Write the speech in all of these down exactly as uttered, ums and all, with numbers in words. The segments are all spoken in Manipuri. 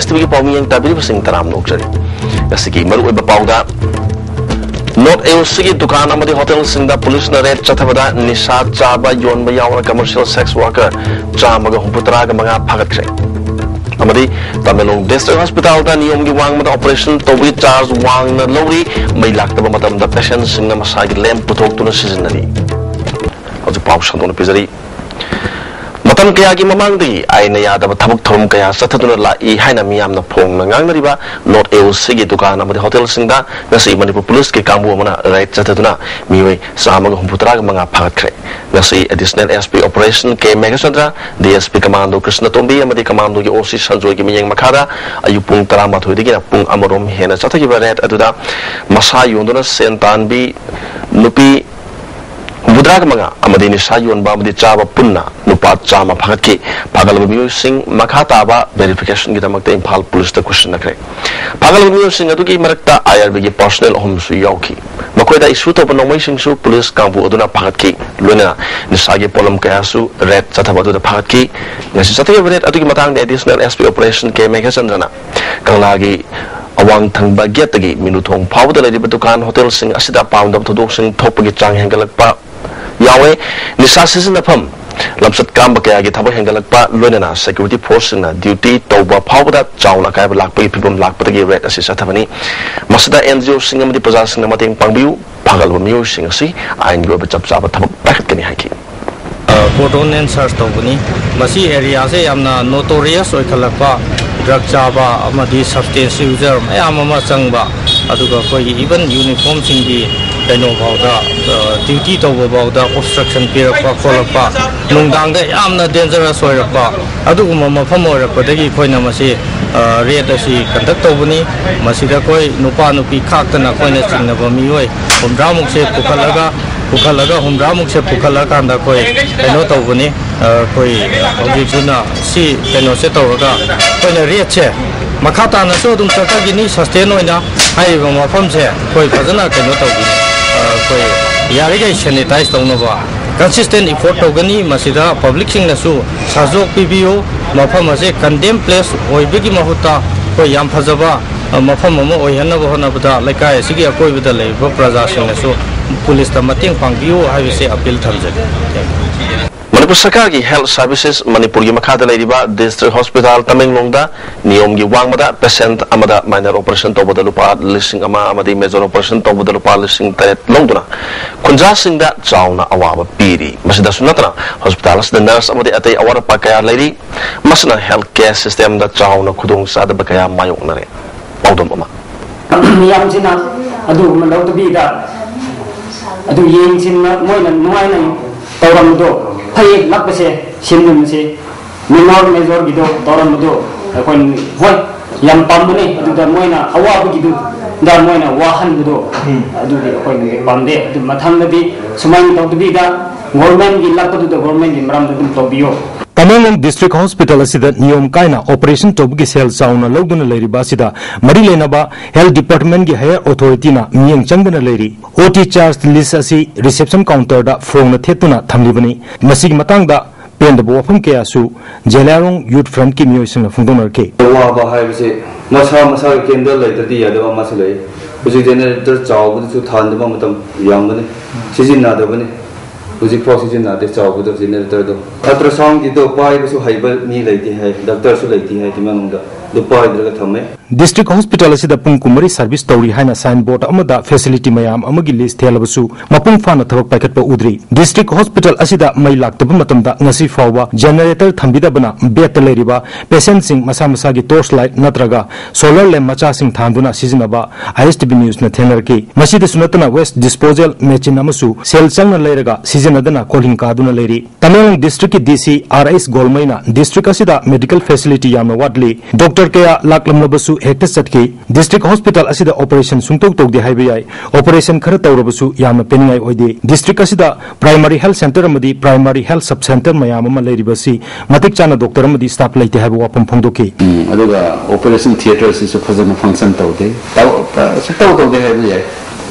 ꯇꯤꯚꯤꯒꯤ ꯄꯥꯎꯃꯤꯌꯦꯡ ꯇꯥꯕꯤꯔꯤꯕꯁꯤꯡ ꯇꯔꯥꯝꯅ ꯑꯣꯛꯆꯔꯤ꯫ ꯉꯁꯤꯒꯤ ꯃꯔꯨꯑꯣꯏꯕ ꯄꯥꯎꯗ, ꯅꯣꯔꯠ ꯑꯦ ꯑꯣ ꯁꯤꯒꯤ ꯗꯨꯀꯥꯟ ꯑꯃꯗꯤ ꯍꯣꯇꯦꯜꯁꯤꯡꯗ ꯄꯨꯂꯤꯁꯅ ꯔꯦꯗ ꯆꯠꯊꯕꯗ ꯅꯤꯁꯥ ꯆꯥꯕ ꯌꯣꯟꯕ ꯌꯥꯎꯅ ꯀꯃꯔꯁꯤꯌꯦꯜ ꯁꯦꯛꯁ ꯋꯥꯔꯀꯔ ꯆꯥꯝꯃꯒ ꯍꯨꯝꯐꯨꯇꯔꯥꯒ ꯃꯉꯥ ꯐꯥꯒꯠꯈ꯭ꯔꯦ꯫ ꯑꯃꯗꯤ ꯇꯃꯦꯡꯂꯣꯡ ꯗꯤꯁꯇ꯭ꯔꯤꯛ ꯍꯣꯁꯄꯤꯇꯥꯜꯗ ꯅꯤꯌꯣꯝꯒꯤ ꯋꯥꯡꯃꯗ ꯑꯣꯄꯔꯦꯁꯟ ꯇꯧꯕꯒꯤ ꯆꯥꯔꯖ ꯋꯥꯡꯅ ꯂꯧꯔꯤ꯫ ꯃꯩ ꯂꯥꯛꯇꯕ ꯃꯇꯝꯗ ꯄꯦꯁꯦꯟꯁꯤꯡꯅ ꯃꯁꯥꯒꯤ ꯂꯦꯝ ꯄꯨꯊꯣꯛꯇꯨꯅ ꯁꯤꯖꯤꯟꯅꯔꯤ꯫ ꯍꯧꯖꯤꯛ ꯄꯥꯎ ꯁꯟꯗꯣꯛꯅ ꯄꯤꯖꯔꯤ꯫ ꯃꯇꯝ ꯀꯌꯥꯒꯤ ꯃꯃꯥꯡꯗꯒꯤ ꯑꯥꯏꯟꯅ ꯌꯥꯗꯕ ꯊꯕꯛ ꯊꯧꯔꯝ ꯀꯌꯥ ꯆꯠꯊꯗꯨꯅ ꯂꯥꯛꯏ ꯍꯥꯏꯅ ꯃꯤꯌꯥꯝꯅ ꯐꯣꯡꯅ ꯉꯥꯡꯅꯔꯤꯕ ꯅꯣꯔꯠ ꯑꯦ ꯑꯣ ꯁꯤꯒꯤ ꯗꯨꯀꯥꯟ ꯑꯃꯗꯤ ꯍꯣꯇꯦꯜꯁꯤꯡꯗ ꯉꯁꯤ ꯃꯅꯤꯄꯨꯔ ꯄꯨꯂꯤꯁꯀꯤ ꯀꯥꯡꯕꯨ ꯑꯃꯅ ꯔꯦꯗ ꯆꯠꯊꯗꯨꯅ ꯃꯤꯑꯣꯏ ꯆꯥꯝꯃꯒ ꯍꯨꯝꯐꯨꯇꯔꯥꯒ ꯃꯉꯥ ꯐꯥꯒꯠꯈ꯭ꯔꯦ꯫ ꯉꯁꯤ ꯑꯦꯗꯤꯁꯅꯦꯜ ꯑꯦꯁ ꯄꯤ ꯑꯣꯄꯔꯦꯁꯟ ꯀꯦ Meghachandra, D S P commando ꯀ꯭ꯔꯤꯁꯅꯇꯣꯝꯕꯤ ꯑꯃꯗꯤ ꯀꯃꯥꯟꯗꯣꯒꯤ ꯑꯣ ꯁꯤ ꯁꯟꯖꯣꯏꯒꯤ ꯃꯤꯠꯌꯦꯡ ꯃꯈꯥꯗ ꯑꯌꯨꯛ ꯄꯨꯡ ꯇꯔꯥꯃꯥꯊꯣꯏꯗꯒꯤꯅ ꯄꯨꯡ ꯑꯃꯔꯣꯝ ꯍꯦꯟꯅ ꯆꯠꯊꯈꯤꯕ ꯔꯦꯗ ꯑꯗꯨꯗ ꯃꯁꯥ ꯌꯣꯟꯗꯨꯅ ꯁꯦꯟ ꯇꯥꯟꯕꯤ ꯅꯨꯄꯤ ꯍꯨꯝꯐꯨꯇꯔꯥꯒ ꯃꯉꯥ ꯑꯃꯗꯤ ꯅꯤꯁꯥ ꯌꯣꯟꯕ ꯑꯃꯗꯤ ꯆꯥꯕ ꯄꯨꯟꯅ ꯅꯨꯄꯥ ꯆꯥꯝꯃ ꯐꯥꯒꯠꯈꯤ꯫ ꯐꯥꯒꯠꯂꯕ ꯃꯤꯑꯣꯏꯁꯤꯡ ꯃꯈꯥ ꯇꯥꯕ ꯚꯦꯔꯤꯐꯤꯀꯦꯁꯟꯒꯤꯗꯃꯛꯇ ꯏꯝꯐꯥꯜ ꯄꯨꯂꯤꯁꯇ ꯈꯨꯠꯁꯤꯟꯅꯈ꯭ꯔꯦ꯫ ꯐꯥꯒꯠꯂꯕ ꯃꯤꯑꯣꯏꯁꯤꯡ ꯑꯗꯨꯒꯤ ꯃꯔꯛꯇ ꯑꯥꯏ ꯑꯥꯔ ꯕꯤꯒꯤ ꯄꯥꯔꯁꯣꯅꯦꯜ ꯑꯍꯨꯝꯁꯨ ꯌꯥꯎꯈꯤ꯫ ꯃꯈꯣꯏꯗ ꯏꯁꯨ ꯇꯧꯕ ꯅꯣꯡꯃꯩꯁꯤꯡꯁꯨ ꯄꯨꯂꯤꯁ ꯀꯥꯡꯕꯨ ꯑꯗꯨꯅ ꯐꯥꯒꯠꯈꯤ꯫ ꯂꯣꯏꯅꯅ ꯅꯤꯁꯥꯒꯤ ꯄꯣꯠꯂꯝ ꯀꯌꯥꯁꯨ ꯔꯦꯗ ꯆꯠꯊꯕ ꯑꯗꯨꯗ ꯐꯥꯒꯠꯈꯤ꯫ ꯉꯁꯤ ꯆꯠꯊꯈꯤꯕ ꯔꯦꯗ ꯑꯗꯨꯒꯤ ꯃꯇꯥꯡꯗ ꯑꯦꯗꯤꯁꯅꯦꯜ ꯑꯦꯁ ꯄꯤ ꯑꯣꯄꯔꯦꯁꯟ ꯀꯦ ꯃꯦꯘꯆꯟꯗ꯭ꯔꯅ ꯀꯪꯂꯥꯒꯤ ꯑꯋꯥꯡ ꯊꯪꯕ ꯒꯦꯠꯇꯒꯤ ꯃꯤꯅꯨꯊꯣꯡ ꯐꯥꯎꯕꯗ ꯂꯩꯔꯤꯕ ꯗꯨꯀꯥꯟ ꯍꯣꯇꯦꯜꯁꯤꯡ ꯑꯁꯤꯗ ꯄꯥꯝꯗꯕ ꯊꯧꯗꯣꯛꯁꯤꯡ ꯊꯣꯛꯄꯒꯤ ꯆꯥꯡ ꯍꯦꯟꯒꯠꯂꯛꯄ ꯌꯥꯎꯋꯦ꯫ ꯅꯤꯁꯥ ꯁꯤꯖꯤꯟꯅꯐꯝ, ꯂꯝꯆꯠ ꯀꯥꯝꯕ ꯀꯌꯥꯒꯤ ꯊꯕꯛ ꯍꯦꯟꯒꯠꯂꯛꯄ, ꯂꯣꯏꯅꯅ ꯁꯦꯀ꯭ꯌꯨꯔꯤꯇꯤ ꯐꯣꯔꯁꯁꯤꯡꯅ ꯗ꯭ꯌꯨꯇꯤ ꯇꯧꯕ ꯐꯥꯎꯕꯗ ꯆꯥꯎꯅ ꯑꯀꯥꯏꯕ ꯂꯥꯛꯄꯒꯤ ꯐꯤꯚꯝ ꯂꯥꯛꯄꯗꯒꯤ ꯔꯦꯗ ꯑꯁꯤ ꯆꯠꯊꯕꯅꯤ꯫ ꯃꯁꯤꯗ ꯑꯦꯟ ꯖꯤ ꯑꯣꯁꯤꯡ ꯑꯃꯗꯤ ꯄ꯭ꯔꯖꯥꯁꯤꯡꯅ ꯃꯇꯦꯡ ꯄꯥꯡꯕꯤꯌꯨ꯫ ꯐꯥꯒꯠꯂꯕ ꯃꯤꯑꯣꯏꯁꯤꯡ ꯑꯁꯤ ꯑꯥꯏꯟꯒꯤ ꯑꯣꯏꯕ ꯆꯞ ꯆꯥꯕ ꯊꯕꯛ ꯄꯥꯏꯈꯠꯀꯅꯤ ꯍꯥꯏꯈꯤ꯫ ꯀꯣꯔꯗꯣꯟ ꯑꯦꯟ ꯁꯔꯆ ꯇꯧꯕꯅꯤ꯫ ꯃꯁꯤ ꯑꯦꯔꯤꯌꯥꯁꯦ ꯌꯥꯝꯅ ꯅꯣꯇꯣꯔꯤꯌꯁ ꯑꯣꯏꯈꯠꯂꯛꯄ, ꯗ꯭ꯔꯒ ꯆꯥꯕ ꯑꯃꯗꯤ ꯁꯕꯁꯇꯦꯟꯁ ꯌꯨꯖꯔ ꯃꯌꯥꯝ ꯑꯃ ꯆꯪꯕ, ꯑꯗꯨꯒ ꯑꯩꯈꯣꯏꯒꯤ ꯏꯚꯟ ꯌꯨꯅꯤꯐꯣꯔꯝꯁꯤꯡꯒꯤ ꯀꯩꯅꯣ ꯐꯥꯎꯗ, ꯑ, ꯗ꯭ꯌꯨꯇꯤ ꯇꯧꯕ ꯐꯥꯎꯗ ꯑꯣꯕꯁꯇ꯭ꯔꯛꯁꯟ ꯄꯤꯔꯛꯄ ꯈꯣꯠꯂꯛꯄ, ꯅꯨꯡꯗꯥꯡꯗ ꯌꯥꯝꯅ ꯗꯦꯟꯖꯔꯁ ꯑꯣꯏꯔꯛꯄ, ꯑꯗꯨꯒꯨꯝꯕ ꯃꯐꯝ ꯑꯣꯏꯔꯛꯄꯗꯒꯤ ꯑꯩꯈꯣꯏꯅ ꯃꯁꯤ, ꯑ, ꯔꯦꯗ ꯑꯁꯤ ꯀꯟꯗꯛ ꯇꯧꯕꯅꯤ꯫ ꯃꯁꯤꯗ ꯑꯩꯈꯣꯏ ꯅꯨꯄꯥ ꯅꯨꯄꯤ ꯈꯥꯛꯇꯅ ꯑꯩꯈꯣꯏꯅ ꯆꯤꯡꯅꯕ ꯃꯤꯑꯣꯏ ꯍꯨꯝꯗ꯭ꯔꯥꯃꯨꯛꯁꯦ ꯄꯨꯈꯠꯂꯒ, ꯄꯨꯈꯠꯂꯒ ꯍꯨꯝꯗ꯭ꯔꯥꯃꯨꯛꯁꯦ ꯄꯨꯈꯠꯂꯀꯥꯟꯗ ꯑꯩꯈꯣꯏ ꯀꯩꯅꯣ ꯇꯧꯕꯅꯤ꯫ ꯑ, ꯑꯩꯈꯣꯏ ꯍꯧꯖꯤꯛꯁꯤꯅ ꯁꯤ ꯀꯩꯅꯣꯁꯦ ꯇꯧꯔꯒ ꯑꯩꯈꯣꯏꯅ ꯔꯦꯗꯁꯦ ꯃꯈꯥ ꯇꯥꯅꯁꯨ ꯑꯗꯨꯝ ꯆꯠꯊꯈꯤꯅꯤ꯫ ꯁꯁꯇꯦꯟ ꯑꯣꯏꯅ ꯍꯥꯏꯔꯤꯕ ꯃꯐꯝꯁꯦ ꯑꯩꯈꯣꯏ ꯐꯖꯅ ꯀꯩꯅꯣ ꯇꯧꯒꯅꯤ꯫ ꯑ, ꯑꯩꯈꯣꯏ ꯌꯥꯔꯤꯈꯩ ꯁꯦꯅꯤꯇꯥꯏꯁ ꯇꯧꯅꯕ ꯀꯟꯁꯤꯁꯇꯦꯟ ꯏꯐꯣꯔꯠ ꯇꯧꯒꯅꯤ꯫ ꯃꯁꯤꯗ ꯄꯕ꯭ꯂꯤꯛꯁꯤꯡꯅꯁꯨ ꯁꯍꯖꯣꯛ ꯄꯤꯕꯤꯌꯨ꯫ ꯃꯐꯝ ꯑꯁꯤ ꯀꯟꯗꯦꯝ ꯄ꯭ꯂꯦꯁ ꯑꯣꯏꯕꯒꯤ ꯃꯍꯨꯠꯇ ꯑꯩꯈꯣꯏ ꯌꯥꯝ ꯐꯖꯕ, ꯑ, ꯃꯐꯝ ꯑꯃ ꯑꯣꯏꯍꯟꯅꯕ ꯍꯣꯠꯅꯕꯗ ꯂꯩꯀꯥꯏ ꯑꯁꯤꯒꯤ ꯑꯀꯣꯏꯕꯗ ꯂꯩꯔꯤꯕ ꯄ꯭ꯔꯖꯥꯁꯤꯡꯅꯁꯨ ꯄꯨꯂꯤꯁꯇ ꯃꯇꯦꯡ ꯄꯥꯡꯕꯤꯌꯨ ꯍꯥꯏꯕꯁꯤ ꯑꯄꯤꯜ ꯊꯝꯖꯒꯦ꯫ ꯃꯅꯤꯄꯨꯔ ꯁꯔꯀꯥꯔꯒꯤ Health Services ꯃꯅꯤꯄꯨꯔꯒꯤ ꯃꯈꯥꯗ ꯂꯩꯔꯤꯕ District Hospital ꯇꯃꯦꯡꯂꯣꯡꯗ ꯅꯤꯌꯣꯝꯒꯤ ꯋꯥꯡꯃꯗ patient ꯑꯃꯗ minor operation ꯇꯧꯕꯗ ꯂꯨꯄꯥ ꯂꯤꯁꯤꯡ ꯑꯃ ꯑꯃꯗꯤ major operation ꯇꯧꯕꯗ ꯂꯨꯄꯥ ꯂꯤꯁꯤꯡ ꯇꯔꯦꯠ ꯂꯧꯗꯨꯅ ꯈꯨꯟꯖꯥꯁꯤꯡꯗ ꯆꯥꯎꯅ ꯑꯋꯥꯕ ꯄꯤꯔꯤ꯫ ꯃꯁꯤꯗꯁꯨ ꯅꯠꯇꯅ hospital ꯑꯁꯤꯗ nurse ꯑꯃꯗꯤ ꯑꯇꯩ ꯑꯋꯥꯠ ꯑꯄꯥ ꯀꯌꯥ ꯂꯩꯔꯤ꯫ ꯃꯁꯤꯅ health care system ꯗ ꯆꯥꯎꯅ ꯈꯨꯗꯣꯡꯆꯥꯗꯕ ꯀꯌꯥ ꯃꯥꯌꯣꯛꯅꯔꯦ꯫ ꯄꯥꯎꯗꯝ ꯑꯃ꯫ ꯃꯤꯌꯥꯝꯁꯤꯅ ꯑꯗꯨꯒꯨꯝꯕ ꯂꯧꯗꯕꯤꯗ ꯑꯗꯨ ꯌꯦꯡꯁꯤꯟꯅ ꯃꯣꯏꯅ ꯅꯨꯡꯉꯥꯏꯅ ꯇꯧꯔꯝꯕꯗꯣ ꯐꯩ, ꯂꯥꯛꯄꯁꯦ ꯁꯤꯟꯕꯁꯦ minor major ꯒꯤꯗꯣ ꯇꯧꯔꯝꯕꯗꯣ ꯑꯩꯈꯣꯏ ꯍꯣꯏ ꯌꯥꯝ ꯄꯥꯝꯕꯅꯤ꯫ ꯑꯗꯨꯗ ꯃꯣꯏꯅ ꯑꯋꯥꯕꯒꯤꯗꯨꯗ ꯃꯣꯏꯅ ꯋꯥꯍꯟꯕꯗꯣ ꯑꯗꯨꯗꯤ ꯑꯩꯈꯣꯏꯅꯗꯤ ꯄꯥꯝꯗꯦ꯫ ꯑꯗꯨ ꯃꯊꯪꯗꯗꯤ ꯁꯨꯃꯥꯏꯅ ꯇꯧꯗꯕꯤꯗ government ꯀꯤ ꯂꯥꯛꯄꯗꯨꯗ government ꯀꯤ ꯃꯔꯝꯗ ꯑꯗꯨꯝ ꯇꯧꯕꯤꯌꯣ꯫ ꯇꯃꯦꯡꯂꯣꯡ District Hospital ꯑꯁꯤꯗ ꯅꯤꯌꯣꯝ ꯀꯥꯏꯅ operation ꯇꯧꯕꯒꯤ ꯁꯦꯜ ꯆꯥꯎꯅ ꯂꯧꯗꯨꯅ ꯂꯩꯔꯤꯕ ꯑꯁꯤꯗ ꯃꯔꯤ ꯂꯩꯅꯕ Health Department ꯀꯤ higher authority ꯅ ꯃꯤꯠꯌꯦꯡ ꯆꯪꯗꯅ ꯂꯩꯔꯤ꯫ O T charge list ꯑꯁꯤ reception counter ꯗ ꯐꯣꯡꯅ ꯊꯦꯠꯇꯨꯅ ꯊꯝꯂꯤꯕꯅꯤ꯫ ꯃꯁꯤꯒꯤ ꯃꯇꯥꯡꯗ ꯄꯦꯟꯗꯕ ꯋꯥꯐꯝ ꯀꯌꯥꯁꯨ ꯖꯦꯂꯤꯌꯥꯡꯔꯣꯡ Youth Front ꯀꯤ ꯃꯤꯑꯣꯏꯁꯤꯡꯅ ꯐꯣꯡꯗꯣꯛꯅꯔꯛꯈꯤ꯫ ꯑꯋꯥꯕ ꯍꯥꯏꯕꯁꯦ ꯃꯁꯥ ꯃꯁꯥꯒꯤ candle ꯂꯩꯇ꯭ꯔꯗꯤ ꯌꯥꯗꯕ ꯑꯃꯁꯨ ꯂꯩ꯫ ꯍꯧꯖꯤꯛ generator ꯆꯥꯎꯕꯗꯨꯁꯨ ꯊꯥꯟꯗꯕ ꯃꯇꯝ ꯌꯥꯝꯕꯅꯤ, ꯁꯤꯖꯤꯟꯅꯗꯕꯅꯤ꯫ ꯍꯧꯖꯤꯛꯐꯥꯎ ꯁꯤꯖꯤꯟꯅꯗꯦ ꯆꯥꯎꯕꯗꯣ generator ꯗꯣ꯫ Ultrasound ꯒꯤꯗꯣ ꯄꯥꯏꯕꯁꯨ ꯍꯩꯕ ꯃꯤ ꯂꯩꯇꯦ ꯍꯥꯏ, doctor ꯁꯨ ꯂꯩꯇꯦ ꯍꯥꯏ ꯇꯃꯦꯡꯂꯣꯡꯗ꯫ ꯑꯗꯨ ꯄꯥꯏꯗ꯭ꯔꯒ ꯊꯝꯃꯦ꯫ District Hospital ꯑꯁꯤꯗ ꯄꯨꯡ ꯀꯨꯟꯃꯔꯤ service ꯇꯧꯔꯤ ꯍꯥꯏꯅ signboard ꯑꯃꯗ facility ꯃꯌꯥꯝ ꯑꯃꯒꯤ list ꯊꯦꯜꯂꯕꯁꯨ ꯃꯄꯨꯡ ꯐꯥꯅ ꯊꯕꯛ ꯄꯥꯏꯈꯠꯄ ꯎꯗ꯭ꯔꯤ꯫ District Hospital ꯑꯁꯤꯗ ꯃꯩ ꯂꯥꯛꯇꯕ ꯃꯇꯝꯗ ꯉꯁꯤ ꯐꯥꯎꯕ generator ꯊꯝꯕꯤꯗꯕꯅ bed ꯇ ꯂꯩꯔꯤꯕ patient ꯁꯤꯡ ꯃꯁꯥ ꯃꯁꯥꯒꯤ torch light ꯅꯠꯇ꯭ꯔꯒ solar lamp ꯃꯆꯥꯁꯤꯡ ꯊꯥꯟꯗꯨꯅ ꯁꯤꯖꯤꯟꯅꯕ I S T V news ꯅ ꯊꯦꯡꯅꯔꯛꯈꯤ꯫ ꯃꯁꯤꯗꯁꯨ ꯅꯠꯇꯅ waste disposal machine ꯑꯃꯁꯨ ꯁꯦꯜ ꯆꯪꯅ ꯂꯩꯔꯒ ꯁꯤꯖꯤꯟꯅꯗꯅ ꯀꯣꯜꯍꯤꯡ ꯀꯥꯗꯨꯅ ꯂꯩꯔꯤ꯫ ꯇꯃꯦꯡꯂꯣꯡ district ꯀꯤ D C R S ꯒꯣꯜꯃꯩꯅ district ꯑꯁꯤꯗ medical facility ꯌꯥꯝꯅ ꯋꯥꯠꯂꯤ, doctor ꯀꯌꯥ ꯂꯥꯛꯂꯝꯂꯕꯁꯨ ꯍꯦꯛꯇ ꯆꯠꯈꯤ꯫ District hospital ꯑꯁꯤꯗ operation ꯁꯨꯡꯇꯧ ꯇꯧꯗꯦ ꯍꯥꯏꯕ ꯌꯥꯏ꯫ Operation ꯈꯔ ꯇꯧꯔꯕꯁꯨ ꯌꯥꯝꯅ ꯄꯦꯟꯅꯤꯡꯉꯥꯏ ꯑꯣꯏꯗꯦ꯫ District ꯑꯁꯤꯗ primary health centre ꯑꯃꯗꯤ primary health sub centre ꯃꯌꯥꯝ ꯑꯃ ꯂꯩꯔꯤꯕꯁꯤ ꯃꯇꯤꯛ ꯆꯥꯅ doctor ꯑꯃꯗꯤ staff ꯂꯩꯇꯦ ꯍꯥꯏꯕ ꯋꯥꯐꯝ ꯐꯣꯡꯗꯣꯛꯈꯤ꯫ ꯎꯝ, ꯑꯗꯨꯒ operation theatre ꯁꯤꯁꯨ ꯐꯖꯅ function ꯇꯧꯗꯦ꯫ ꯇꯧ-, ꯇ-, ꯁꯨꯡꯇꯧ ꯇꯧꯗꯦ ꯍꯥꯏꯕ ꯌꯥꯏ꯫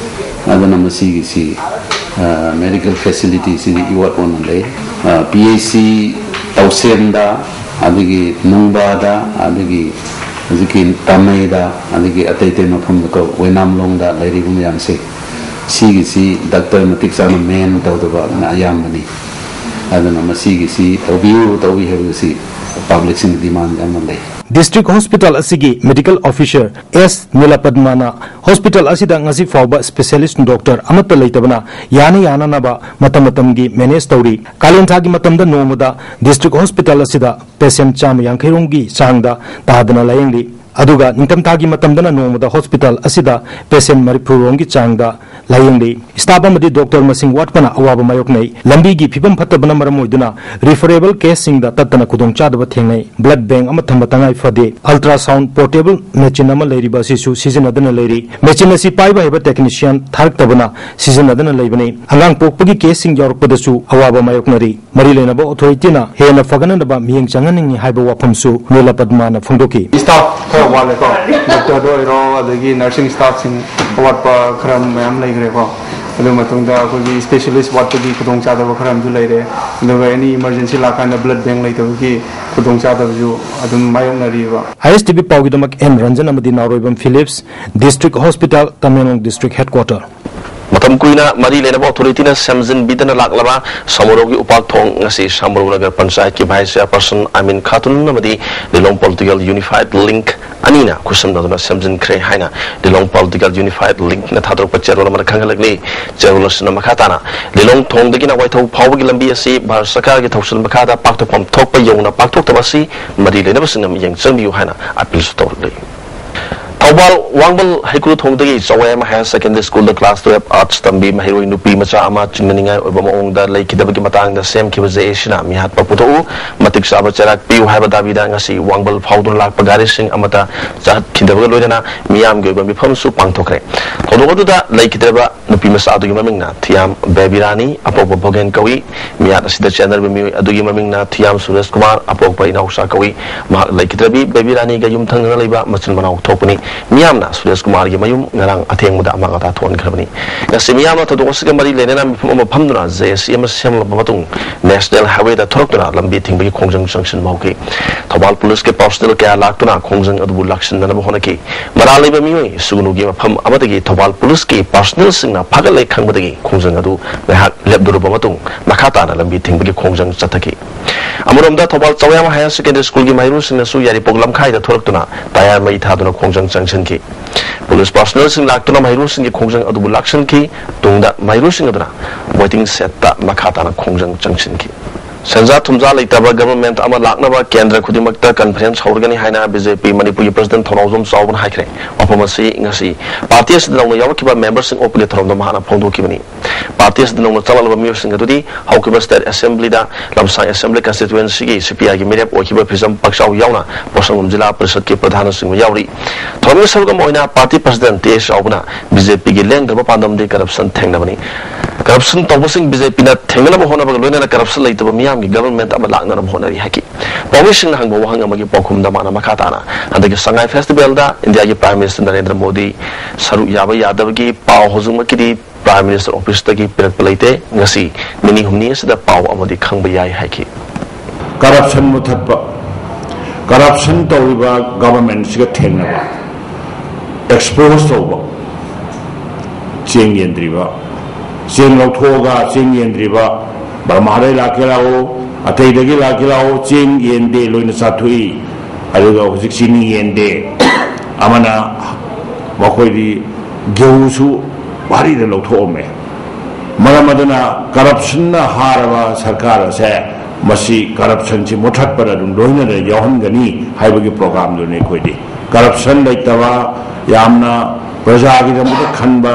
ꯑꯗꯨꯅ ꯃꯁꯤꯒꯤꯁꯤ, ꯑ, medical facility ꯁꯤꯗꯤ ꯏꯋꯥꯠ ꯋꯥꯠꯅ ꯂꯩ꯫ ꯑ, P H C ꯇꯧꯁꯦꯝꯗ ꯑꯗꯒꯤ ꯅꯨꯡꯕꯥꯗ, ꯑꯗꯒꯤ ꯍꯧꯖꯤꯛꯀꯤ ꯇꯥꯃꯩꯗ, ꯑꯗꯒꯤ ꯑꯇꯩ ꯑꯇꯩ ꯃꯐꯝꯗꯀꯣ, ꯑꯣꯏꯅꯥꯝꯂꯣꯡꯗ ꯂꯩꯔꯤꯕ ꯃꯌꯥꯝꯁꯦ, ꯁꯤꯒꯤꯁꯤ ꯗꯥꯛꯇꯔ ꯃꯇꯤꯛ ꯆꯥꯅ ꯃꯦꯟ ꯇꯧꯗꯕꯅ ꯑꯌꯥꯝꯕꯅꯤ꯫ ꯑꯗꯨꯅ ꯃꯁꯤꯒꯤꯁꯤ ꯇꯧꯕꯤꯌꯨ, ꯇꯧꯕꯤ ꯍꯥꯏꯕꯁꯤ ꯄꯕ꯭ꯂꯤꯛꯁꯤꯡꯒꯤ ꯗꯤꯃꯥꯟ ꯑꯃ ꯂꯩ꯫ ꯗꯤꯁꯇ꯭ꯔꯤꯛ ꯍꯣꯁꯄꯤꯇꯥꯜ ꯑꯁꯤꯒꯤ ꯃꯦꯗꯤꯀꯦꯜ ꯑꯣꯐꯤꯁꯥꯔ ꯑꯦꯁ ꯅꯤꯂꯄꯗꯃꯥꯅ ꯍꯣꯁꯄꯤꯇꯥꯜ ꯑꯁꯤꯗ ꯉꯁꯤ ꯐꯥꯎꯕ ꯁ꯭ꯄꯦꯁꯤꯌꯦꯂꯤꯁ꯭ꯠ ꯗꯣꯛꯇꯔ ꯑꯃꯠꯇ ꯂꯩꯇꯕꯅ ꯌꯥꯅ ꯌꯥꯅꯅꯕ ꯃꯇꯝ ꯃꯇꯝꯒꯤ ꯃꯦꯅꯦꯖ ꯇꯧꯔꯤ꯫ ꯀꯥꯂꯦꯟ ꯊꯥꯒꯤ ꯃꯇꯝꯗ ꯅꯣꯡꯃꯗ ꯗꯤꯁꯇ꯭ꯔꯤꯛ ꯍꯣꯁꯄꯤꯇꯥꯜ ꯑꯁꯤꯗ ꯄꯦꯁꯦꯟꯠ ꯆꯥꯝꯃ ꯌꯥꯡꯈꯩ ꯔꯣꯝꯒꯤ ꯆꯥꯡꯗ ꯇꯥꯗꯅ ꯂꯥꯌꯦꯡꯂꯤ꯫ ꯑꯗꯨꯒ ꯅꯤꯡꯊꯝꯊꯥꯒꯤ ꯃꯇꯝꯗꯅ ꯅꯣꯡꯃꯗ ꯍꯣꯁꯄꯤꯇꯥꯜ ꯑꯁꯤꯗ ꯄꯦꯁꯦꯟꯠ ꯃꯔꯤꯐꯨ ꯔꯣꯝꯒꯤ ꯆꯥꯡꯗ ꯂꯥꯌꯦꯡꯂꯤ꯫ ꯁ꯭ꯇꯥꯐ ꯑꯃꯗꯤ ꯗꯣꯛꯇꯔ ꯃꯁꯤꯡ ꯋꯥꯠꯄꯅ ꯑꯋꯥꯕ ꯃꯥꯌꯣꯛꯅꯩ꯫ ꯂꯝꯕꯤꯒꯤ ꯐꯤꯕꯝ ꯐꯠꯇꯕꯅ ꯃꯔꯝ ꯑꯣꯏꯗꯨꯅ ꯔꯤꯐꯔꯦꯕꯜ ꯀꯦꯁꯁꯤꯡꯗ ꯇꯠꯇꯅ ꯈꯨꯗꯣꯡꯆꯥꯗꯕ ꯊꯦꯡꯅꯩ꯫ ꯕ꯭ꯂꯗ ꯕꯦꯡꯛ ꯑꯃ ꯊꯝꯕ ꯇꯉꯥꯏ ꯐꯗꯦ꯫ ꯑꯜꯇ꯭ꯔꯥꯁꯥꯎꯟꯗ ꯄꯣꯔꯇꯦꯕꯜ ꯃꯦꯆꯤꯟ ꯑꯃ ꯂꯩꯔꯤꯕ ꯑꯁꯤꯁꯨ ꯁꯤꯖꯤꯟꯅꯗꯅ ꯂꯩꯔꯤ꯫ ꯃꯦꯆꯤꯟ ꯑꯁꯤ ꯄꯥꯏꯕ ꯍꯩꯕ ꯇꯦꯛꯅꯤꯁꯤꯌꯥꯟ ꯊꯥꯔꯛꯇꯕꯅ ꯁꯤꯖꯤꯟꯅꯗꯅ ꯂꯩꯕꯅꯤ꯫ ꯑꯉꯥꯡ ꯄꯣꯛꯄꯒꯤ ꯀꯦꯁꯁꯤꯡ ꯌꯥꯎꯔꯛꯄꯗꯁꯨ ꯑꯋꯥꯕ ꯃꯥꯌꯣꯛꯅꯔꯤ꯫ ꯃꯔꯤ ꯂꯩꯅꯕ ꯑꯣꯊꯣꯔꯤꯇꯤꯅ ꯍꯦꯟꯅ ꯐꯒꯠꯅꯅꯕ ꯃꯤꯠꯌꯦꯡ ꯆꯪꯍꯟꯅꯤꯡꯏ ꯍꯥꯏꯕ ꯋꯥꯐꯝꯁꯨ ꯅꯤꯂꯄꯗꯃꯥꯅ ꯐꯣꯡꯗꯣꯛꯈꯤ꯫ ꯁ꯭ꯇꯥꯐ ꯈꯔ ꯋꯥꯠꯂꯦꯀꯣ, ꯗꯣꯛꯇꯔꯗ ꯑꯣꯏꯔꯣ, ꯑꯗꯒꯤ ꯅꯔꯁꯤꯡ ꯁ꯭ꯇꯥꯐꯁꯤꯡ ꯑꯋꯥꯠꯄ ꯈꯔ ꯃꯌꯥꯝ ꯂꯩꯈ꯭ꯔꯦꯀꯣ꯫ ꯑꯗꯨ ꯃꯇꯨꯡꯗ ꯑꯩꯈꯣꯏꯒꯤ ꯁ꯭ꯄꯦꯁꯤꯌꯦꯂꯤꯁ꯭ꯠ ꯋꯥꯠꯄꯒꯤ ꯈꯨꯗꯣꯡꯆꯥꯗꯕ ꯈꯔ ꯑꯃꯁꯨ ꯂꯩꯔꯦ꯫ ꯑꯗꯨꯒ ꯑꯦꯅꯤ ꯏꯃꯔꯖꯦꯟꯁꯤ ꯂꯥꯛꯀꯥꯟꯗ ꯕ꯭ꯂꯗ ꯕꯦꯡꯛ ꯂꯩꯇꯕꯒꯤ ꯈꯨꯗꯣꯡꯆꯥꯗꯕꯁꯨ ꯑꯗꯨꯝ ꯃꯥꯌꯣꯛꯅꯔꯤꯕ꯫ ꯑꯥꯏ ꯑꯦꯁ ꯇꯤ ꯚꯤ ꯄꯥꯎꯒꯤꯗꯃꯛ ꯑꯦꯟ ꯔꯟꯖꯟ ꯑꯃꯗꯤ ꯅꯥꯎꯔꯣꯏꯕꯝ Philips, district hospital, Tamenglong district headquarter. ꯃꯇꯝ ꯀꯨꯏꯅ ꯃꯔꯤ ꯂꯩꯅꯕ ꯑꯣꯊꯣꯔꯤꯇꯤꯅ ꯁꯦꯝꯖꯤꯟꯕꯤꯗꯅ ꯂꯥꯛꯂꯕ ꯁꯃꯨꯔꯧꯒꯤ ꯎꯄꯥꯛ ꯊꯣꯡ ꯉꯁꯤ ꯁꯃꯨꯔꯧ ꯅꯒꯔ ꯄꯟꯆꯥꯌꯠꯀꯤ ꯚꯥꯏꯁ ꯆꯤꯌꯥꯔꯄꯔꯁꯟ ꯑꯃꯤꯟ ꯈꯥꯇꯨꯟ ꯑꯃꯗꯤ ꯂꯤꯂꯣꯡ ꯄꯣꯂꯤꯇꯤꯀꯦꯜ ꯌꯨꯅꯤꯐꯥꯏꯗ ꯂꯤꯡꯛ ꯑꯅꯤꯅ ꯈꯨꯠꯁꯝꯅꯗꯨꯅ ꯁꯦꯝꯖꯤꯟꯈ꯭ꯔꯦ ꯍꯥꯏꯅ ꯂꯤꯂꯣꯡ ꯄꯣꯂꯤꯇꯤꯀꯦꯜ ꯌꯨꯅꯤꯐꯥꯏꯗ ꯂꯤꯡꯛꯅ ꯊꯥꯗꯣꯔꯛꯄ ꯆꯦꯔꯣꯜ ꯑꯃꯅ ꯈꯪꯍꯜꯂꯛꯂꯤ꯫ ꯆꯦꯔꯣꯜ ꯑꯁꯤꯅ ꯃꯈꯥ ꯇꯥꯅ ꯂꯤꯂꯣꯡ ꯊꯣꯡꯗꯒꯤꯅ ꯋꯥꯏꯊꯧ ꯐꯥꯎꯕꯒꯤ ꯂꯝꯕꯤ ꯑꯁꯤ ꯚꯥꯔꯠ ꯁꯔꯀꯥꯔꯒꯤ ꯊꯧꯁꯤꯜ ꯃꯈꯥꯗ ꯄꯥꯛꯊꯣꯛꯐꯝ ꯊꯣꯛꯄ ꯌꯧꯅ ꯄꯥꯛꯊꯣꯛꯇꯕ ꯑꯁꯤ ꯃꯔꯤ ꯂꯩꯅꯕꯁꯤꯡꯅ ꯃꯤꯠꯌꯦꯡ ꯆꯪꯕꯤꯌꯨ ꯍꯥꯏꯅ ꯑꯄꯤꯜꯁꯨ ꯇꯧꯔꯛꯂꯤ꯫ ꯊꯧꯕꯥꯜ ꯋꯥꯡꯕꯜ ꯍꯩꯀ꯭ꯔꯨ ꯊꯣꯡꯗꯒꯤ ꯆꯋꯥꯏꯃ ꯍꯥꯌꯔ ꯁꯦꯀꯦꯟꯗꯔꯤ ꯁ꯭ꯀꯨꯜꯗ ꯀ꯭ꯂꯥꯁ ꯇꯨꯌꯦꯜꯐ ꯑꯥꯔꯠꯁ ꯇꯝꯕꯤ ꯃꯍꯩꯔꯣꯏ ꯅꯨꯄꯤ ꯃꯆꯥ ꯑꯃ ꯆꯤꯡꯅꯅꯤꯡꯉꯥꯏ ꯑꯣꯏꯕ ꯃꯑꯣꯡꯗ ꯂꯩꯈꯤꯗꯕꯒꯤ ꯃꯇꯥꯡꯗ ꯁꯦꯝꯈꯤꯕ ꯖꯦ ꯑꯦ ꯁꯤꯅ ꯃꯤꯍꯥꯠꯄ ꯄꯨꯊꯣꯛꯎ, ꯃꯇꯤꯛ ꯆꯥꯕ ꯆꯩꯔꯥꯛ ꯄꯤꯌꯨ ꯍꯥꯏꯕ ꯗꯥꯕꯤꯗ ꯉꯁꯤ ꯋꯥꯡꯕꯜ ꯐꯥꯎꯗꯨꯅ ꯂꯥꯛꯄ ꯒꯥꯔꯤꯁꯤꯡ ꯑꯃꯠꯇ ꯆꯠꯈꯤꯗꯕꯒ ꯂꯣꯏꯅꯅ ꯃꯤꯌꯥꯝꯒꯤ ꯑꯣꯏꯕ ꯃꯤꯐꯝꯁꯨ ꯄꯥꯡꯊꯣꯛꯈ꯭ꯔꯦ꯫ ꯊꯧꯗꯣꯛ ꯑꯗꯨꯗ ꯂꯩꯈꯤꯗ꯭ꯔꯕ ꯅꯨꯄꯤ ꯃꯆꯥ ꯑꯗꯨꯒꯤ ꯃꯃꯤꯡꯅ ꯊꯤꯌꯥꯝ ꯕꯦꯕꯤ ꯔꯥꯅꯤ, ꯑꯄꯣꯛꯄ ꯚꯣꯒꯦꯟ ꯀꯧꯏ꯫ ꯃꯤꯍꯥꯠ ꯑꯁꯤꯗ ꯆꯦꯟꯅꯔꯤꯕ ꯃꯤꯑꯣꯏ ꯑꯗꯨꯒꯤ ꯃꯃꯤꯡꯅ ꯊꯤꯌꯥꯝ ꯁꯨꯔꯦꯁ ꯀꯨꯃꯥꯔ, ꯑꯄꯣꯛꯄ ꯏꯅꯥꯎꯆꯥ ꯀꯧꯏ꯫ ꯃꯍꯥꯛ ꯂꯩꯈꯤꯗ꯭ꯔꯕꯤ ꯕꯦꯕꯤ ꯔꯥꯅꯤꯒ ꯌꯨꯝꯊꯪꯅꯅ ꯂꯩꯕ ꯃꯆꯤꯟ ꯃꯅꯥꯎ ꯊꯣꯛꯄꯅꯤ꯫ ꯃꯤꯌꯥꯝꯅ ꯁꯨꯔꯦꯁ ꯀꯨꯃꯥꯔꯒꯤ ꯃꯌꯨꯝ ꯉꯔꯥꯡ ꯑꯊꯦꯡꯕꯗ ꯑꯃꯥꯡ ꯑꯇꯥ ꯊꯣꯛꯍꯟꯈ꯭ꯔꯕꯅꯤ꯫ ꯉꯁꯤ ꯃꯤꯌꯥꯝꯅ ꯊꯧꯗꯣꯛ ꯑꯁꯤꯒ ꯃꯔꯤ ꯂꯩꯅꯅ ꯃꯤꯐꯝ ꯑꯃ ꯐꯝꯗꯨꯅ ꯖꯦ ꯑꯦ ꯁꯤ ꯑꯃ ꯁꯦꯝꯂꯕ ꯃꯇꯨꯡ ꯅꯦꯁꯅꯦꯜ ꯍꯥꯏꯋꯦꯗ ꯊꯣꯔꯛꯇꯨꯅ ꯂꯝꯕꯤ ꯊꯤꯡꯕꯒꯤ ꯈꯣꯡꯖꯪ ꯆꯪꯁꯤꯟꯕ ꯍꯧꯈꯤ꯫ ꯊꯧꯕꯥꯜ ꯄꯨꯂꯤꯁꯀꯤ ꯄꯥꯔꯁꯣꯅꯦꯜ ꯀꯌꯥ ꯂꯥꯛꯇꯨꯅ ꯈꯣꯡꯖꯪ ꯑꯗꯨꯕꯨ ꯂꯥꯛꯁꯤꯟꯅꯅꯕ ꯍꯣꯠꯅꯈꯤ꯫ ꯃꯔꯥꯜ ꯂꯩꯕ ꯃꯤꯑꯣꯏ ꯁꯨꯒꯅꯨꯒꯤ ꯃꯐꯝ ꯑꯃꯗꯒꯤ ꯊꯧꯕꯥꯜ ꯄꯨꯂꯤꯁꯀꯤ ꯄꯥꯔꯁꯣꯅꯦꯜꯁꯤꯡꯅ ꯐꯥꯒꯠꯂꯦ ꯈꯪꯕꯗꯒꯤ ꯈꯣꯡꯖꯪ ꯑꯗꯨ ꯉꯥꯏꯍꯥꯛ ꯂꯦꯞꯂꯨꯔꯕ ꯃꯇꯨꯡ ꯃꯈꯥ ꯇꯥꯅ ꯂꯝꯕꯤ ꯊꯤꯡꯕꯒꯤ ꯈꯣꯡꯖꯪ ꯆꯠꯊꯈꯤ꯫ ꯑꯃꯔꯣꯝꯗ ꯊꯧꯕꯥꯜ ꯆꯥꯎꯌꯥꯝ ꯍꯥꯌꯔ ꯁꯦꯀꯦꯟꯗꯔꯤ ꯁ꯭ꯀꯨꯜꯒꯤ ꯃꯍꯩꯔꯣꯏꯁꯤꯡꯅꯁꯨ ꯌꯥꯏꯔꯤꯄꯣꯛ ꯂꯝꯈꯥꯏꯗ ꯊꯣꯔꯛꯇꯨꯅ ꯇꯥꯌꯔ ꯃꯩ ꯊꯥꯗꯨꯅ ꯈꯣꯡꯖꯪ ꯆꯪꯁꯤꯟꯈꯤ꯫ ꯄꯨꯂꯤꯁ ꯄꯥꯔꯁꯣꯅꯦꯜꯁꯤꯡ ꯂꯥꯛꯇꯨꯅ ꯃꯍꯩꯔꯣꯏꯁꯤꯡꯒꯤ ꯈꯣꯡꯖꯪ ꯑꯗꯨꯕꯨ ꯂꯥꯛꯁꯤꯟꯈꯤ꯫ ꯇꯨꯡꯗ ꯃꯍꯩꯔꯣꯏꯁꯤꯡ ꯑꯗꯨꯅ ꯋꯦꯇꯤꯡ ꯁꯦꯠꯇ ꯃꯈꯥ ꯇꯥꯅ ꯈꯣꯡꯖꯪ ꯆꯪꯁꯤꯟꯈꯤ꯫ ꯁꯦꯟꯖꯥ ꯊꯨꯝꯖꯥ ꯂꯩꯇꯕ ꯒꯚꯔꯟꯃꯦꯟꯠ ꯑꯃ ꯂꯥꯛꯅꯕ ꯀꯦꯟꯗ꯭ꯔ ꯈꯨꯗꯤꯡꯃꯛꯇ ꯀꯟꯐꯔꯦꯟꯁ ꯍꯧꯔꯒꯅꯤ ꯍꯥꯏꯅ ꯕꯤ ꯖꯦ ꯄꯤ ꯃꯅꯤꯄꯨꯔꯒꯤ ꯄ꯭ꯔꯁꯤꯗꯦꯟꯠ ꯊꯧꯅꯥꯎꯖꯝ ꯆꯥꯎꯕꯅ ꯍꯥꯏꯈ꯭ꯔꯦ꯫ ꯋꯥꯐꯝ ꯑꯁꯤ ꯉꯁꯤ ꯄꯥꯔꯇꯤ ꯑꯁꯤꯗ ꯅꯧꯅ ꯌꯥꯎꯔꯛꯈꯤꯕ ꯃꯦꯝꯕꯔꯁꯤꯡ ꯑꯣꯛꯄꯒꯤ ꯊꯧꯔꯝꯗ ꯃꯍꯥꯛꯅ ꯐꯣꯡꯗꯣꯛꯈꯤꯕꯅꯤ꯫ ꯄꯥꯔꯇꯤ ꯑꯁꯤꯗ ꯅꯧꯅ ꯆꯪꯂꯛꯂꯕ ꯃꯤꯑꯣꯏꯁꯤꯡ ꯑꯗꯨꯗꯤ ꯍꯧꯈꯤꯕ ꯁ꯭ꯇꯦꯠ ꯑꯦꯁꯦꯝꯕ꯭ꯂꯤꯗ ꯂꯝꯁꯥꯡ ꯑꯦꯁꯦꯝꯕ꯭ꯂꯤ ꯀꯟꯁꯇꯤꯇ꯭ꯋꯦꯟꯁꯤꯒꯤ ꯁꯤ ꯄꯤ ꯑꯥꯏꯒꯤ ꯃꯤꯔꯦꯞ ꯑꯣꯏꯈꯤꯕ ꯐꯤꯖꯝ ꯄꯥꯛꯆꯥꯎ ꯌꯥꯎꯅ ꯄꯣꯠꯁꯪꯕꯝ ꯖꯤꯂꯥ ꯄꯔꯤꯁꯠꯀꯤ ꯄ꯭ꯔꯙꯥꯟꯅꯆꯤꯡꯕ ꯌꯥꯎꯔꯤ꯫ ꯊꯧꯔꯝꯒꯤ ꯁꯔꯨꯛ ꯑꯃ ꯑꯣꯏꯅ ꯄꯥꯔꯇꯤ ꯄ꯭ꯔꯁꯤꯗꯦꯟꯠ ꯇꯤ ꯑꯦꯁ ꯆꯥꯎꯕꯅ ꯕꯤ ꯖꯦ ꯄꯤꯒꯤ ꯂꯦꯡꯗꯕ ꯄꯥꯟꯗꯝꯗꯤ ꯀꯔꯞꯁꯟ ꯊꯦꯡꯅꯕꯅꯤ꯫ ꯀꯔꯞꯁꯟ ꯇꯧꯕꯁꯤꯡ ꯕꯤ ꯖꯦ ꯄꯤꯅ ꯊꯦꯡꯅꯅꯕ ꯍꯣꯠꯅꯕꯒ ꯂꯣꯏꯅꯅ ꯀꯔꯞꯁꯟ ꯂꯩꯇꯕ ꯃꯤꯌꯥꯝꯒꯤ ꯒꯚꯔꯟꯃꯦꯟꯠ ꯑꯃ ꯂꯥꯛꯅꯅꯕ ꯍꯣꯠꯅꯔꯤ ꯍꯥꯏꯈꯤ꯫ ꯄꯥꯎꯃꯤꯁꯤꯡꯅ ꯍꯪꯕ ꯋꯥꯍꯪ ꯑꯃꯒꯤ ꯄꯥꯎꯈꯨꯝꯗ ꯃꯥꯅ ꯃꯈꯥ ꯇꯥꯅ ꯍꯟꯗꯛꯀꯤ ꯁꯉꯥꯏ ꯐꯦꯁꯇꯤꯚꯦꯜꯗ ꯏꯟꯗꯤꯌꯥꯒꯤ ꯄ꯭ꯔꯥꯏꯝ ꯃꯤꯅꯤꯁꯇꯔ ꯅꯔꯦꯟꯗ꯭ꯔ ꯃꯣꯗꯤ ꯁꯔꯨꯛ ꯌꯥꯕ ꯌꯥꯗꯕꯒꯤ ꯄꯥꯎ ꯍꯧꯖꯤꯛꯃꯛꯀꯤꯗꯤ ꯄ꯭ꯔꯥꯏꯝ ꯃꯤꯅꯤꯁꯇꯔ ꯑꯣꯐꯤꯁꯇꯒꯤ ꯄꯤꯔꯛꯄ ꯂꯩꯇꯦ꯫ ꯉꯁꯤ ꯅꯤꯅꯤ ꯍꯨꯝꯅꯤ ꯑꯁꯤꯗ ꯄꯥꯎ ꯑꯃꯗꯤ ꯈꯪꯕ ꯌꯥꯏ ꯍꯥꯏꯈꯤ꯫ ꯀꯔꯞꯁꯟ ꯃꯨꯊꯠꯄ, ꯀꯔꯞꯁꯟ ꯇꯧꯔꯤꯕ ꯒꯚꯔꯟꯃꯦꯟꯠꯁꯤꯒ ꯊꯦꯡꯅꯕ, ꯑꯦꯛꯁꯄꯣꯖ ꯇꯧꯕ, ꯆꯦꯡ ꯌꯦꯟꯗ꯭ꯔꯤꯕ, ꯆꯦꯡ ꯂꯧꯊꯣꯛꯑꯒ ꯆꯦꯡ ꯌꯦꯟꯗ꯭ꯔꯤꯕ, ꯕꯔꯃꯥꯗꯩ ꯂꯥꯛꯀꯦ ꯂꯥꯛꯑꯣ, ꯑꯇꯩꯗꯒꯤ ꯂꯥꯛꯀꯦ ꯂꯥꯛꯑꯣ, ꯆꯦꯡ ꯌꯦꯟꯗꯦ, ꯂꯣꯏꯅ ꯆꯥꯊꯣꯛꯏ꯫ ꯑꯗꯨꯒ ꯍꯧꯖꯤꯛ ꯆꯤꯅꯤ ꯌꯦꯟꯗꯦ, ꯑꯃꯅ ꯃꯈꯣꯏꯗꯤ ꯒꯦꯍꯨꯁꯨ ꯚꯥꯔꯤꯗ ꯂꯧꯊꯣꯛꯑꯝꯃꯦ꯫ ꯃꯔꯝ ꯑꯗꯨꯅ ꯀꯔꯞꯁꯟꯅ ꯍꯥꯔꯕ ꯁꯔꯀꯥꯔ ꯑꯁꯦ ꯃꯁꯤ ꯀꯔꯞꯁꯟꯁꯤ ꯃꯨꯊꯠꯄꯗ ꯑꯗꯨꯝ ꯂꯣꯏꯅꯅ ꯌꯥꯎꯍꯟꯒꯅꯤ ꯍꯥꯏꯕꯒꯤ ꯄ꯭ꯔꯣꯒ꯭ꯔꯥꯝꯗꯨꯅꯤ ꯑꯩꯈꯣꯏꯗꯤ꯫ ꯀꯔꯞꯁꯟ ꯂꯩꯇꯕ, ꯌꯥꯝꯅ ꯄ꯭ꯔꯖꯥꯒꯤꯗꯃꯛꯇ ꯈꯟꯕ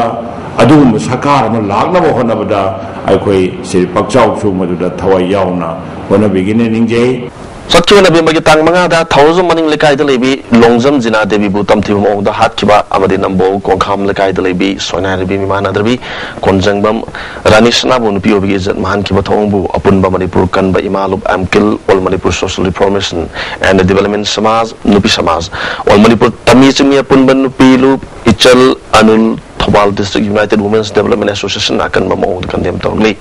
ꯑꯗꯨꯒꯨꯝꯕ ꯁꯔꯀꯥꯔ ꯑꯃ ꯂꯥꯛꯅꯕ ꯍꯣꯠꯅꯕꯗ ꯑꯩꯈꯣꯏ ꯁꯤ ꯄꯥꯛꯆꯥꯎꯁꯨ ꯃꯗꯨꯗ ꯊꯋꯥꯏ ꯌꯥꯎꯅ ꯍꯣꯠꯅꯕꯤꯒꯅꯤ ꯅꯤꯡꯖꯩ꯫ ꯆꯠꯈꯤꯕ ꯅꯕꯦꯝꯕꯔꯒꯤ ꯇꯥꯡ ꯃꯉꯥꯗ ꯊꯧꯔꯖꯝ ꯃꯅꯤꯡ ꯂꯩꯀꯥꯏꯗ ꯂꯩꯕꯤ ꯂꯣꯡꯖꯝ ꯖꯤꯅꯥ ꯗꯦꯕꯤꯕꯨ ꯇꯝꯊꯤꯕ ꯃꯑꯣꯡꯗ ꯍꯥꯠꯈꯤꯕ ꯑꯃꯗꯤ ꯅꯝꯕꯣꯜ ꯀꯣꯡꯈꯥꯝ ꯂꯩꯀꯥꯏꯗ ꯂꯩꯕꯤ ꯁꯣꯏꯅꯥꯏꯔꯕꯤ ꯃꯤꯃꯥꯟꯅꯗ꯭ꯔꯕꯤ ꯀꯣꯟꯖꯪꯕꯝ ꯔꯥꯅꯤ ꯁꯅꯥꯕꯨ ꯅꯨꯄꯤ ꯑꯣꯏꯕꯒꯤ ꯏꯖꯠ ꯃꯥꯡꯍꯟꯈꯤꯕ ꯊꯧꯑꯣꯡꯕꯨ ꯑꯄꯨꯟꯕ ꯃꯅꯤꯄꯨꯔ ꯀꯟꯕ ꯏꯃꯥ ꯂꯨꯞ ꯑꯦꯝ ꯀꯤꯜ, all Manipur social reformation and development Samaj, ꯅꯨꯄꯤ ꯁꯃꯥꯖ, ꯑꯣꯜ ꯃꯅꯤꯄꯨꯔ ꯇꯝꯃꯤ ꯆꯤꯡꯃꯤ ꯑꯄꯨꯟꯕ ꯅꯨꯄꯤ ꯂꯨꯞ, ꯏꯆꯜ, ꯑꯅꯨꯜ, Thoubal district united women's development ꯑꯦꯁꯣꯁꯤꯌꯦꯁꯟꯅ ꯑꯀꯟꯕ ꯃꯑꯣꯡꯗ ꯀꯟꯗꯦꯝ ꯇꯧꯔꯛꯂꯤ꯫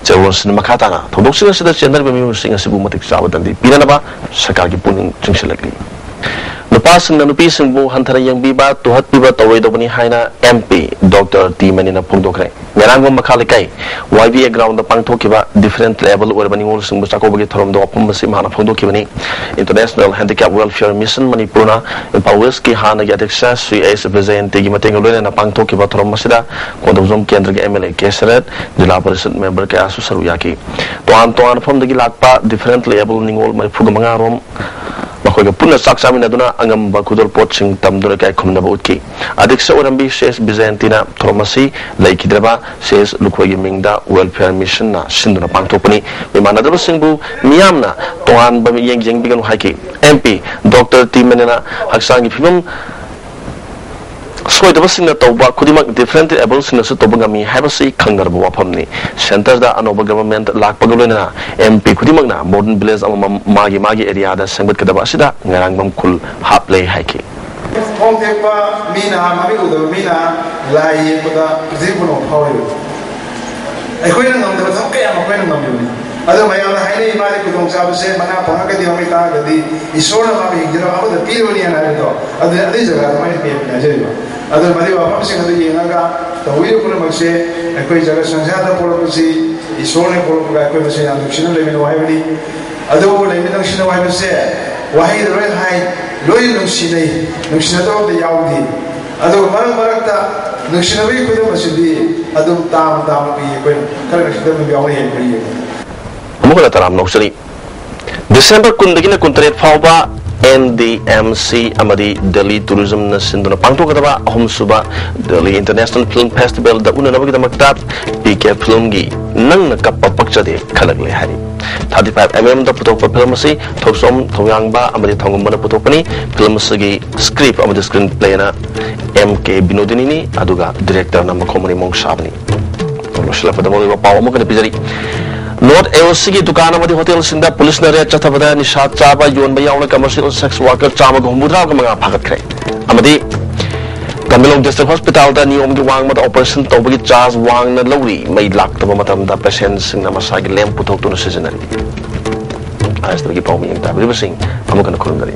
ꯆꯦꯔꯣꯜꯁꯤꯡ ꯃꯈꯥ ꯇꯥꯅ ꯊꯧꯗꯣꯛꯁꯤꯡ ꯑꯁꯤꯗ ꯆꯦꯟꯅꯔꯤꯕ ꯃꯤꯑꯣꯏꯁꯤꯡ ꯑꯁꯤꯕꯨ ꯃꯇꯤꯛ ꯆꯥꯕ ꯗꯟꯗꯤ ꯄꯤꯅꯅꯕ ꯁꯔꯀꯥꯔꯒꯤ ꯄꯨꯛꯅꯤꯡ ꯆꯤꯡꯁꯤꯜꯂꯛꯂꯤ꯫ ꯅꯨꯄꯥꯁꯤꯡꯅ ꯅꯨꯄꯤꯁꯤꯡꯕꯨ ꯍꯟꯊꯅ ꯌꯦꯡꯕꯤꯕ, ꯇꯨꯍꯠꯄꯤꯕ ꯇꯧꯔꯣꯏꯗꯧꯕꯅꯤ ꯍꯥꯏꯅ ꯑꯦꯝ ꯄꯤ ꯗꯣꯛꯇꯔ ꯇꯤ ꯃꯅꯤꯅ ꯐꯣꯡꯗꯣꯛꯈ꯭ꯔꯦ꯫ ꯉꯔꯥꯡꯕꯝ ꯃꯈꯥ ꯂꯩꯀꯥꯏ ꯋꯥꯏ ꯕꯤ ꯑꯦ ꯒ꯭ꯔꯥꯎꯟꯗ ꯄꯥꯡꯊꯣꯛꯈꯤꯕ ꯗꯤꯐꯔꯦꯟꯠꯂꯤ ꯑꯦꯕꯜ ꯑꯣꯏꯔꯕ ꯅꯤꯉꯣꯜꯁꯤꯡꯕꯨ ꯆꯥꯛꯀꯧꯕꯒꯤ ꯊꯧꯔꯝꯗꯣ ꯑꯄꯨꯟꯕꯁꯤ ꯃꯍꯥꯛꯅ ꯐꯣꯡꯗꯣꯛꯈꯤꯕꯅꯤ꯫ ꯏꯟꯇꯔꯅꯦꯁꯅꯦꯜ ꯍꯦꯟꯗꯤꯀ꯭ꯌꯥꯞ ꯋꯦꯜꯐꯤꯌꯔ ꯃꯤꯁꯟ ꯃꯅꯤꯄꯨꯔꯅ ꯏꯝꯐꯥꯜ ꯋꯦꯁꯀꯤ ꯍꯥꯟꯅꯒꯤ ꯑꯗ꯭ꯌꯛꯁ ꯁ꯭ꯔꯤ ꯑꯦꯁ ꯕꯤꯖꯌꯟꯇꯤꯒꯤ ꯃꯇꯦꯡꯒ ꯂꯣꯏꯅꯅ ꯄꯥꯡꯊꯣꯛꯈꯤꯕ ꯊꯧꯔꯝ ꯑꯁꯤꯗ ꯀꯣꯟꯗꯧꯖꯝ ꯀꯦꯟꯗ꯭ꯔꯒꯤ M L A K Sarat, ꯖꯤꯂꯥ ꯄꯔꯤꯁꯠ ꯃꯦꯝꯕꯔ ꯀꯌꯥꯁꯨ ꯁꯔꯨꯛ ꯌꯥꯈꯤ꯫ ꯇꯣꯉꯥꯟ ꯇꯣꯉꯥꯟꯕ ꯃꯐꯝꯗꯒꯤ ꯂꯥꯛꯄ ꯗꯤꯐꯔꯦꯟꯠꯂꯤ ꯑꯦꯕꯜ ꯅꯤꯉꯣꯜ ꯃꯔꯤꯐꯨꯒ ꯃꯉꯥ ꯔꯣꯝ ꯃꯈꯣꯏꯒ ꯄꯨꯟꯅ ꯆꯥꯛ ꯆꯥꯃꯤꯟꯅꯗꯨꯅ ꯑꯉꯝꯕ ꯈꯨꯗꯣꯜꯄꯣꯠꯁꯤꯡ ꯇꯝꯗꯨꯅ ꯏꯀꯥꯏ ꯈꯨꯝꯅꯕ ꯎꯠꯈꯤ꯫ ꯑꯗ꯭ꯌꯛꯁ ꯑꯣꯏꯔꯝꯕꯤ ꯁ꯭ꯔꯤ ꯑꯦꯁ ꯕꯤꯖꯌꯟꯇꯤꯅ ꯊꯧꯔꯝ ꯑꯁꯤ ꯂꯩꯈꯤꯗ꯭ꯔꯕ ꯁ꯭ꯔꯤ ꯑꯦꯁ ꯂꯨꯈꯣꯏꯒꯤ ꯃꯤꯡꯗ ꯋꯦꯜꯐꯤꯌꯔ ꯃꯤꯁꯟꯅ ꯁꯤꯟꯗꯨꯅ ꯄꯥꯡꯊꯣꯛꯄꯅꯤ꯫ ꯃꯤꯃꯥꯟꯅꯗꯕꯁꯤꯡꯕꯨ ꯃꯤꯌꯥꯝꯅ ꯇꯣꯉꯥꯟꯕ ꯃꯤꯠꯌꯦꯡ ꯌꯦꯡꯕꯤꯒꯅꯨ ꯍꯥꯏꯈꯤ꯫ ꯑꯦꯝ ꯄꯤ ꯗꯣꯛꯇꯔ ꯇꯤ ꯃꯅꯤꯅ ꯍꯛꯆꯥꯡꯒꯤ ꯐꯤꯕꯝ ꯁꯣꯏꯗꯕꯁꯤꯡꯅ ꯇꯧꯕ ꯈꯨꯗꯤꯡꯃꯛ ꯗꯤꯐꯔꯦꯟꯠꯂꯤ ꯑꯦꯕꯜꯁꯤꯡꯅꯁꯨ ꯇꯧꯕ ꯉꯝꯃꯤ ꯍꯥꯏꯕꯁꯤ ꯈꯪꯅꯔꯕ ꯋꯥꯐꯝꯅꯤ꯫ ꯁꯦꯟꯇꯔꯗ ꯑꯅꯧꯕ ꯒꯚꯔꯟꯃꯦꯟꯠ ꯂꯥꯛꯄꯒ ꯂꯣꯏꯅꯅ ꯑꯦꯝ ꯄꯤ ꯈꯨꯗꯤꯡꯃꯛꯅ ꯃꯣꯗꯔꯟ ꯚꯤꯂꯦꯖ ꯑꯃꯃꯝ ꯃꯥꯒꯤ ꯃꯥꯒꯤ ꯑꯦꯔꯤꯌꯥꯗ ꯁꯦꯝꯒꯠꯀꯗꯕ ꯑꯁꯤꯗ ꯉꯔꯥꯡꯕꯝ ꯈꯨꯜ ꯍꯥꯞꯂꯦ ꯍꯥꯏꯈꯤ꯫ ꯈꯣꯡ ꯇꯦꯛꯄ ꯃꯤꯅ, ꯃꯃꯤꯠ ꯎꯗꯕ ꯃꯤꯅ ꯂꯥꯏ ꯌꯦꯛꯄꯗ ꯄ꯭ꯔꯤꯊꯤꯕꯤ ꯄꯨꯝꯅꯃꯛ ꯐꯥꯎꯔꯤꯕꯅꯤ꯫ ꯑꯩꯈꯣꯏꯅ ꯉꯝꯗꯕ ꯊꯕꯛ ꯀꯌꯥ ꯑꯃ ꯑꯩꯈꯣꯏꯅ ꯉꯝꯂꯤꯕꯅꯤ꯫ ꯑꯗꯣ ꯃꯌꯥꯝꯅ ꯍꯥꯏꯅꯩ, "ꯃꯥꯗꯤ ꯈꯨꯗꯣꯡꯆꯥꯕꯁꯦ ꯃꯅꯥ ꯐꯪꯉꯒꯗꯤ, ꯃꯃꯩ ꯇꯥꯔꯒꯗꯤ ꯏꯁꯣꯔꯅ ꯃꯥꯕꯨ ꯍꯤꯡꯖꯅꯕ ꯑꯃꯗ ꯄꯤꯔꯕꯅꯤ" ꯍꯥꯏꯅ ꯍꯥꯏꯕꯗꯣ, ꯑꯗꯨꯅ ꯑꯗꯨꯒꯤ ꯖꯒꯥꯗꯣ ꯑꯩꯅ ꯄꯦꯟꯕꯅꯤ ꯍꯥꯏꯖꯔꯤꯕ꯫ ꯑꯗꯨꯅ ꯃꯗꯨꯒꯤ ꯋꯥꯐꯝꯁꯤꯡ ꯑꯗꯨ ꯌꯦꯡꯉꯒ ꯇꯧꯕꯤꯔꯤꯕ ꯄꯨꯝꯅꯃꯛꯁꯦ ꯑꯩꯈꯣꯏ ꯖꯒꯠ ꯁꯪꯁꯥꯔꯗ ꯄꯣꯛꯂꯛꯄꯁꯤ ꯏꯁꯣꯔꯅ ꯄꯣꯛꯂꯛꯄꯒ ꯑꯩꯈꯣꯏ ꯃꯁꯦꯟ ꯌꯥꯝ ꯅꯨꯡꯁꯤꯅ ꯂꯩꯃꯤꯟꯅꯧ ꯍꯥꯏꯕꯅꯤ꯫ ꯑꯗꯨꯕꯨ ꯂꯩꯃꯤꯟꯅꯧ ꯍꯥꯏꯕꯁꯦ ꯋꯥꯍꯩꯗ ꯂꯣꯏ ꯍꯥꯏ, ꯂꯣꯏ ꯅꯨꯡꯁꯤꯅꯩ, ꯅꯨꯡꯁꯤꯅꯗꯕ ꯑꯝꯇ ꯌꯥꯎꯗꯦ꯫ ꯑꯗꯨꯒ ꯃꯔꯛ ꯃꯔꯛꯇ ꯅꯨꯡꯁꯤꯅꯕꯒꯤ ꯈꯨꯗꯝ ꯑꯁꯤꯗꯤ ꯑꯗꯨꯝ ꯇꯥꯝ ꯇꯥꯝ ꯄꯤ, ꯑꯩꯈꯣꯏꯅ ꯈꯔ ꯅꯨꯡꯁꯤꯅꯕ ꯌꯥꯎꯅ ꯍꯦꯟꯕ ꯌꯦꯡꯉꯤ꯫ ꯑꯃꯨꯛ ꯍꯟꯅ ꯇꯔꯥꯝꯅ ꯑꯣꯛꯆꯔꯤ꯫ ꯗꯤꯁꯦꯝꯕꯔ ꯀꯨꯟꯗꯒꯤꯅ ꯀꯨꯟꯇꯔꯦꯠ ꯐꯥꯎꯕ ꯑꯦꯟ ꯗꯤ ꯑꯦꯝ ꯁꯤ ꯑꯃꯗꯤ ꯗꯦꯜꯂꯤ ꯇꯨꯔꯤꯖꯝꯅ ꯁꯤꯟꯗꯨꯅ ꯄꯥꯡꯊꯣꯛꯀꯗꯕ ꯑꯍꯨꯝꯁꯨꯕ ꯗꯦꯜꯂꯤ ꯏꯟꯇꯔꯅꯦꯁꯅꯦꯜ ꯐꯤꯜꯝ ꯐꯦꯁꯇꯤꯚꯦꯜꯗ ꯎꯅꯅꯕꯒꯤꯗꯃꯛꯇ ꯄꯤ ꯀꯦ ꯐꯤꯜꯝꯒꯤ ꯅꯪꯅ ꯀꯞꯄ ꯄꯛꯆꯗꯦ ꯈꯜꯂꯛꯂꯦ ꯍꯥꯏꯔꯤ꯫ ꯊꯥꯔꯇꯤ ꯐꯥꯏꯚ ꯑꯦꯝ ꯑꯦꯝꯗ ꯄꯨꯊꯣꯛꯄ ꯐꯤꯂꯝ ꯑꯁꯤ ꯊꯣꯏꯆꯣꯝ ꯊꯣꯡꯌꯥꯡꯕ ꯑꯃꯗꯤ ꯊꯣꯡꯉꯝꯕꯅ ꯄꯨꯊꯣꯛꯄꯅꯤ꯫ ꯐꯤꯂꯝ ꯑꯁꯤꯒꯤ ꯁ꯭ꯀ꯭ꯔꯤꯞ ꯑꯃꯗꯤ ꯁ꯭ꯀ꯭ꯔꯤꯟ ꯄ꯭ꯂꯦꯅ ꯑꯦꯝ ꯀꯦ ꯕꯤꯅꯣꯗꯤꯅꯤꯅꯤ, ꯑꯗꯨꯒ ꯗꯤꯔꯦꯛꯇꯔꯅ ꯃꯈꯣꯡꯃꯅꯤ ꯃꯣꯡꯁꯥꯕꯅꯤ꯫ ꯂꯣꯏꯁꯤꯜꯂꯛꯄꯗ ꯃꯔꯨꯑꯣꯏꯕ ꯄꯥꯎ ꯑꯃꯈꯛꯇ ꯄꯤꯖꯔꯤ꯫ ꯅꯣꯔꯠ ꯑꯦ ꯑꯣ ꯁꯤꯒꯤ ꯗꯨꯀꯥꯟ ꯑꯃꯗꯤ ꯍꯣꯇꯦꯜꯁꯤꯡꯗ ꯄꯨꯂꯤꯁꯅ ꯔꯦꯗ ꯆꯠꯊꯕꯗ ꯅꯤꯁꯥ ꯆꯥꯕ, ꯌꯣꯟꯕ ꯌꯥꯎꯅ ꯀꯃꯔꯁꯤꯌꯦꯜ ꯁꯦꯛꯁ ꯋꯥꯔꯀꯔ ꯆꯥꯝꯃꯒ ꯍꯨꯝꯐꯨꯇꯔꯥꯒ ꯃꯉꯥ ꯐꯥꯒꯠꯈ꯭ꯔꯦ꯫ ꯑꯃꯗꯤ ꯇꯃꯦꯡꯂꯣꯡ ꯗꯤꯁꯇ꯭ꯔꯤꯛ ꯍꯣꯁꯄꯤꯇꯥꯜꯗ ꯅꯤꯌꯣꯝꯒꯤ ꯋꯥꯡꯃꯗ ꯑꯣꯄꯔꯦꯁꯟ ꯇꯧꯕꯒꯤ ꯆꯥꯔꯖ ꯋꯥꯡꯅ ꯂꯧꯔꯤ꯫ ꯃꯩ ꯂꯥꯛꯇꯕ ꯃꯇꯝꯗ ꯄꯦꯁꯦꯟꯁꯤꯡꯅ ꯃꯁꯥꯒꯤ ꯂꯦꯝꯞ ꯄꯨꯊꯣꯛꯇꯨꯅ ꯁꯤꯖꯤꯟꯅꯔꯤ꯫ ꯑꯥꯏ ꯑꯦꯁ ꯇꯤꯚꯤꯒꯤ ꯄꯥꯎꯃꯤ ꯇꯥꯕꯤꯔꯤꯕꯁꯤꯡ ꯑꯃꯨꯛ ꯍꯟꯅ ꯈꯨꯔꯨꯝꯖꯔꯤ꯫